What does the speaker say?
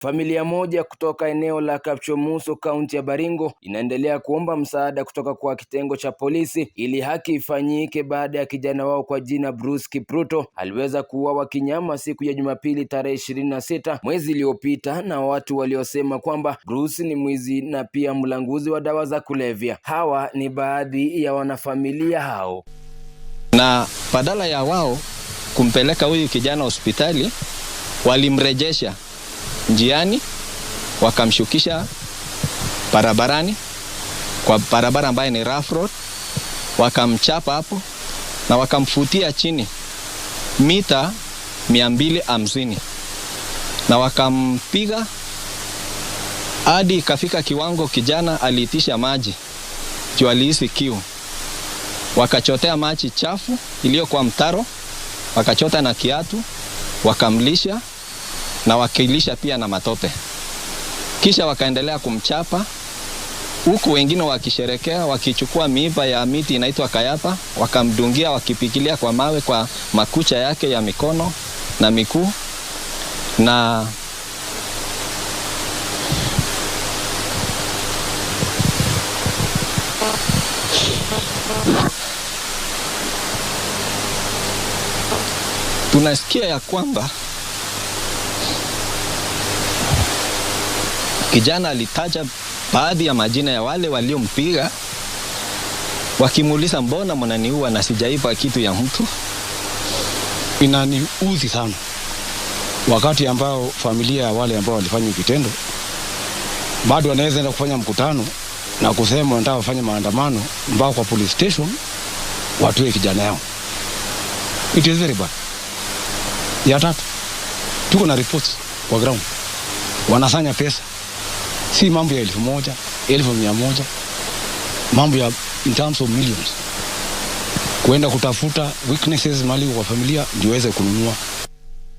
Familia moja kutoka eneo la Kapchomuso, kaunti ya Baringo, inaendelea kuomba msaada kutoka kwa kitengo cha polisi ili haki ifanyike baada ya kijana wao kwa jina Bruce Kipruto aliweza kuuawa kinyama siku ya Jumapili tarehe 26 mwezi iliyopita na watu waliosema kwamba Bruce ni mwizi na pia mlanguzi wa dawa za kulevya. Hawa ni baadhi ya wanafamilia hao. Na badala ya wao kumpeleka huyu kijana hospitali, walimrejesha njiani, wakamshukisha barabarani kwa barabara ambayo ni rough road, wakamchapa hapo na wakamfutia chini mita 250 na wakampiga hadi ikafika kiwango kijana aliitisha maji juu alihisi kiu. Wakachotea maji chafu iliyo kwa mtaro, wakachota na kiatu, wakamlisha na wakilisha pia na matope. Kisha wakaendelea kumchapa huku wengine wakisherekea, wakichukua miiba ya miti inaitwa kayapa, wakamdungia, wakipigilia kwa mawe kwa makucha yake ya mikono na miguu na tunasikia ya kwamba kijana alitaja baadhi ya majina ya wale waliompiga, wakimuuliza mbona mnaniua na sijaiba kitu ya mtu. Inaniudhi sana wakati ambao familia ya wale ambao walifanya kitendo bado wanaweza enda kufanya mkutano na kusema wanataka wafanye maandamano mpaka kwa police station watoe kijana yao. It is very bad. Ya tatu, tuko na reports kwa ground, wanasanya pesa, si mambo ya 1,000, 1,100, mambo ya in terms of millions, kuenda kutafuta weaknesses mali kwa familia ndio waweze kununua.